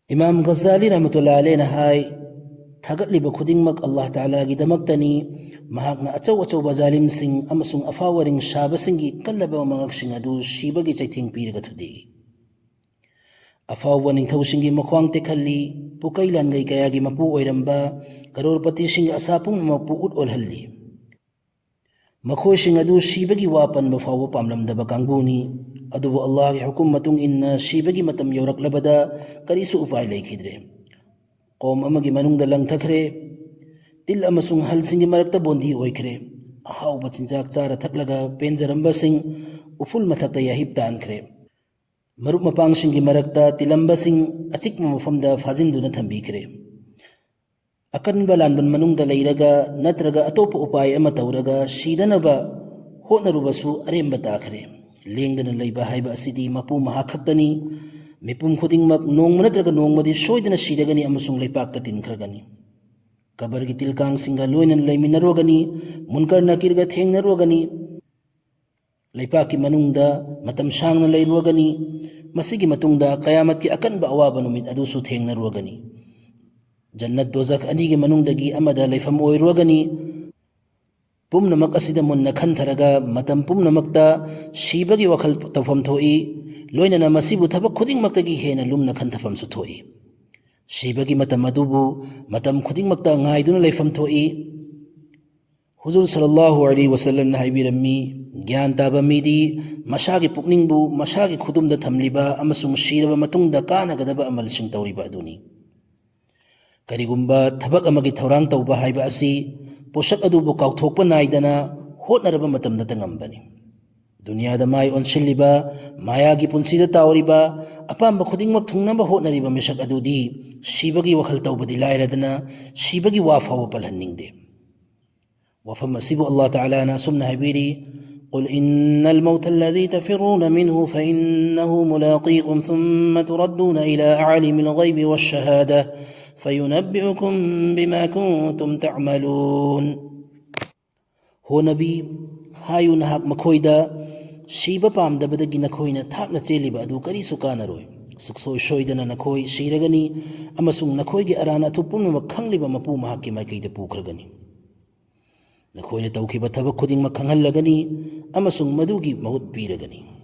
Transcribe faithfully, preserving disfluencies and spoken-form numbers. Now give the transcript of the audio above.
ꯏꯃꯥꯝ ꯒꯖꯥꯂꯤ ꯔꯍꯃꯇꯨꯜꯂꯥ ꯑꯂꯩꯅ ꯍꯥꯏ, ꯊꯥꯒꯠꯂꯤꯕ ꯈꯨꯗꯤꯡꯃꯛ ꯑꯜꯂꯥꯍ ꯇꯥꯂꯥꯒꯤꯗꯃꯛꯇꯅꯤ꯫ ꯃꯍꯥꯛꯅ ꯑꯆꯧ ꯑꯆꯧꯕ ꯖꯥꯂꯤꯝꯁꯤꯡ ꯑꯃꯁꯨꯡ ꯑꯐꯥꯎ ꯑꯔꯤꯡ ꯁꯥꯕꯁꯤꯡꯒꯤ ꯀꯜꯂꯕ ꯃꯉꯛꯁꯤꯡ ꯑꯗꯨ ꯁꯤꯕꯒꯤ ꯆꯩꯊꯦꯡ ꯄꯤꯔꯒ ꯊꯨꯗꯦꯛꯏ꯫ ꯑꯐꯥꯎꯕ ꯅꯤꯡꯊꯧꯁꯤꯡꯒꯤ ꯃꯈ꯭ꯋꯥꯡ ꯇꯦꯛꯍꯜꯂꯤ꯫ ꯄꯨꯀꯩ ꯂꯥꯟꯒꯩ ꯀꯌꯥꯒꯤ ꯃꯄꯨ ꯑꯣꯏꯔꯝꯕ, ꯀꯔꯣꯔꯄꯇꯤꯁꯤꯡꯒꯤ ꯑꯁꯥ ꯄꯨꯝꯅꯃꯛꯄꯨ ꯎꯠ ꯑꯣꯜꯍꯜꯂꯤ꯫ ꯃꯈꯣꯏꯁꯤꯡ ꯑꯗꯨ ꯁꯤꯕꯒꯤ ꯋꯥ ꯄꯟꯕ ꯐꯥꯎꯕ ꯄꯥꯝꯂꯝꯗꯕ ꯀꯥꯡꯕꯨꯅꯤ꯫ ꯑꯗꯨꯕꯨ ꯑꯜꯂꯥꯍꯒꯤ ꯍꯨꯀꯨꯝ ꯃꯇꯨꯡ ꯏꯟꯅ ꯁꯤꯕꯒꯤ ꯃꯇꯝ ꯌꯧꯔꯛꯂꯕꯗ ꯀꯔꯤꯁꯨ ꯎꯄꯥꯏ ꯂꯩꯈꯤꯗ꯭ꯔꯦ꯫ ꯀꯧꯝ ꯑꯃꯒꯤ ꯃꯅꯨꯡꯗ ꯂꯪꯊꯈ꯭ꯔꯦ꯫ ꯇꯤꯜ ꯑꯃꯁꯨꯡ ꯍꯜꯁꯤꯡꯒꯤ ꯃꯔꯛꯇ ꯕꯣꯟꯗꯤ ꯑꯣꯏꯈ꯭ꯔꯦ꯫ ꯑꯍꯥꯎꯕ ꯆꯤꯟꯖꯥꯛ ꯆꯥꯔ ꯊꯛꯂꯒ ꯄꯦꯟꯖꯔꯝꯕꯁꯤꯡ ꯎꯐꯨꯜ ꯃꯊꯛꯇ ꯌꯥꯍꯤꯞ ꯇꯥꯟꯈ꯭ꯔꯦ꯫ ꯃꯔꯨꯞ ꯃꯄꯥꯡꯁꯤꯡꯒꯤ ꯃꯔꯛꯇ ꯇꯤꯜꯂꯝꯕꯁꯤꯡ ꯑꯆꯤꯛꯄ ꯃꯐꯝꯗ ꯐꯥꯖꯤꯟꯗꯨꯅ ꯊꯝꯕꯤꯈ꯭ꯔꯦ꯫ ꯑꯀꯟꯕ ꯂꯥꯟꯕꯟ ꯃꯅꯨꯡꯗ ꯂꯩꯔꯒ ꯅꯠꯇ꯭ꯔꯒ ꯑꯇꯣꯞꯄ ꯎꯄꯥꯏ ꯑꯃ ꯇꯧꯔꯒ ꯁꯤꯗꯅꯕ ꯍꯣꯠꯅꯔꯨꯕꯁꯨ ꯑꯔꯦꯝꯕ ꯇꯥꯈ꯭ꯔꯦ꯫ ꯂꯦꯡꯗꯅ ꯂꯩꯕ ꯍꯥꯏꯕ ꯑꯁꯤꯗꯤ ꯃꯄꯨ ꯃꯍꯥꯛ ꯈꯛꯇꯅꯤ꯫ ꯃꯤꯄꯨꯝ ꯈꯨꯗꯤꯡꯃꯛ ꯅꯣꯡꯃ ꯅꯠꯇ꯭ꯔꯒ ꯅꯣꯡꯃꯗꯤ ꯁꯣꯏꯗꯅ ꯁꯤꯔꯒꯅꯤ ꯑꯃꯁꯨꯡ ꯂꯩꯄꯥꯛꯇ ꯇꯤꯟꯈ꯭ꯔꯒꯅꯤ꯫ ꯀꯕꯔꯒꯤ ꯇꯤꯜꯀꯥꯡꯁꯤꯡꯒ ꯂꯣꯏꯅꯅ ꯂꯩꯃꯤꯟꯅꯔꯨꯒꯅꯤ꯫ ꯃꯨꯟꯀꯔ ꯅꯀꯤꯔꯒ ꯊꯦꯡꯅꯔꯨꯒꯅꯤ꯫ ꯂꯩꯄꯥꯛꯀꯤ ꯃꯅꯨꯡꯗ ꯃꯇꯝ ꯁꯥꯡꯅ ꯂꯩꯔꯨꯔꯒꯅꯤ꯫ ꯃꯁꯤꯒꯤ ꯃꯇꯨꯡꯗ ꯀꯌꯥꯃꯠꯀꯤ ꯑꯀꯟꯕ ꯑꯋꯥꯕ ꯅꯨꯃꯤꯠ ꯑꯗꯨꯁꯨ ꯊꯦꯡꯅꯔꯨꯔꯒꯅꯤ꯫ ꯖꯟꯅꯠ ꯗꯣꯖꯈ ꯑꯅꯤꯒꯤ ꯃꯅꯨꯡꯗꯒꯤ ꯑꯃꯗ ꯂꯩꯐꯝ ꯑꯣꯏꯔꯨꯔꯒꯅꯤ꯫ ꯄꯨꯝꯅꯃꯛ ꯑꯁꯤꯗ ꯃꯨꯟꯅ ꯈꯟꯊꯔꯒ ꯃꯇꯝ ꯄꯨꯝꯅꯃꯛꯇ ꯁꯤꯕꯒꯤ ꯋꯥꯈꯜ ꯇꯧꯐꯝ ꯊꯣꯛꯏ꯫ ꯂꯣꯏꯅꯅ ꯃꯁꯤꯕꯨ ꯊꯕꯛ ꯈꯨꯗꯤꯡꯃꯛꯇꯒꯤ ꯍꯦꯟꯅ ꯂꯨꯝꯅ ꯈꯟꯊꯐꯝꯁꯨ ꯊꯣꯛꯏ꯫ ꯁꯤꯕꯒꯤ ꯃꯇꯝ ꯑꯗꯨꯕꯨ ꯃꯇꯝ ꯈꯨꯗꯤꯡꯃꯛꯇ ꯉꯥꯏꯗꯨꯅ ꯂꯩꯐꯝ ꯊꯣꯛꯏ꯫ ꯍꯨꯖꯨꯔ ꯁꯜꯂꯜꯂꯥꯍꯨ ꯑꯂꯩꯍꯤ ꯋꯁꯜꯂꯝꯅ ꯍꯥꯏꯕꯤꯔꯝꯃꯤ, ꯒ꯭ꯌꯥꯟ ꯇꯥꯕ ꯃꯤꯗꯤ ꯃꯁꯥꯒꯤ ꯄꯨꯛꯅꯤꯡꯕꯨ ꯃꯁꯥꯒꯤ ꯈꯨꯗꯨꯝꯗ ꯊꯝꯂꯤꯕ ꯑꯃꯁꯨꯡ ꯁꯤꯔꯕ ꯃꯇꯨꯡꯗ ꯀꯥꯟꯅꯒꯗꯕ ꯑꯃꯜꯁꯤꯡ ꯇꯧꯔꯤꯕ ꯑꯗꯨꯅꯤ꯫ ꯀꯔꯤꯒꯨꯝꯕ ꯊꯕꯛ ꯑꯃꯒꯤ ꯊꯧꯔꯥꯡ ꯇꯧꯕ ꯍꯥꯏꯕ ꯑꯁꯤ ꯄꯣꯠꯁꯛ ꯑꯗꯨꯕꯨ ꯀꯥꯎꯊꯣꯛꯄ ꯅꯥꯏꯗꯅ ꯍꯣꯠꯅꯔꯕ ꯃꯇꯝꯗꯇ ꯉꯝꯕꯅꯤ꯫ ꯗꯨꯅꯤꯌꯥꯗ ꯃꯥꯏ ꯑꯣꯟꯁꯤꯜꯂꯤꯕ, ꯃꯥꯌꯥꯒꯤ ꯄꯨꯟꯁꯤꯗ ꯇꯥꯎꯔꯤꯕ, ꯑꯄꯥꯝꯕ ꯈꯨꯗꯤꯡꯃꯛ ꯊꯨꯡꯅꯕ ꯍꯣꯠꯅꯔꯤꯕ ꯃꯤꯁꯛ ꯑꯗꯨꯗꯤ ꯁꯤꯕꯒꯤ ꯋꯥꯈꯜ ꯇꯧꯕꯗꯤ ꯂꯥꯏꯔꯗꯅ ꯁꯤꯕꯒꯤ ꯋꯥ ꯐꯥꯎꯕ ꯄꯜꯍꯟꯅꯤꯡꯗꯦ꯫ ꯋꯥꯐꯝ ꯑꯁꯤꯕꯨ ꯑꯜꯂꯥꯍ ꯇꯥꯂꯥꯅ ꯑꯁꯨꯝꯅ ꯍꯥꯏꯕꯤꯔꯤ, "قل إن الموت الذي تفرون منه فإنه ملاقيكم ثم تردون إلى عالم الغيب والشهادة فينبئكم بما كنتم تعملون." ꯍꯣ ꯅꯕꯤ, ꯍꯥꯏꯌꯨ ꯅꯍꯥꯛ ꯃꯈꯣꯏꯗ, ꯁꯤꯕ ꯄꯥꯝꯗꯕꯗꯒꯤ ꯅꯈꯣꯏꯅ ꯊꯥꯞꯅ ꯆꯦꯜꯂꯤꯕ ꯑꯗꯨ ꯀꯔꯤꯁꯨ ꯀꯥꯟꯅꯔꯣꯏ꯫ ꯁꯨꯛꯁꯣꯏ ꯁꯣꯏꯗꯅ ꯅꯈꯣꯏ ꯁꯤꯔꯒꯅꯤ, ꯑꯃꯁꯨꯡ ꯅꯈꯣꯏꯒꯤ ꯑꯔꯥꯟ ꯑꯊꯨꯞ ꯄꯨꯝꯅꯃꯛ ꯈꯪꯂꯤꯕ ꯃꯄꯨ ꯃꯍꯥꯛꯀꯤ ꯃꯥꯏꯀꯩꯗ ꯄꯨꯈ꯭ꯔꯒꯅꯤ꯫ ꯅꯈꯣꯏꯅ ꯇꯧꯈꯤꯕ ꯊꯕꯛ ꯈꯨꯗꯤꯡꯃꯛ ꯈꯪꯍꯜꯂꯒꯅꯤ, ꯑꯃꯁꯨꯡ ꯃꯗꯨꯒꯤ ꯃꯍꯨꯠ ꯄꯤꯔꯒꯅꯤ꯫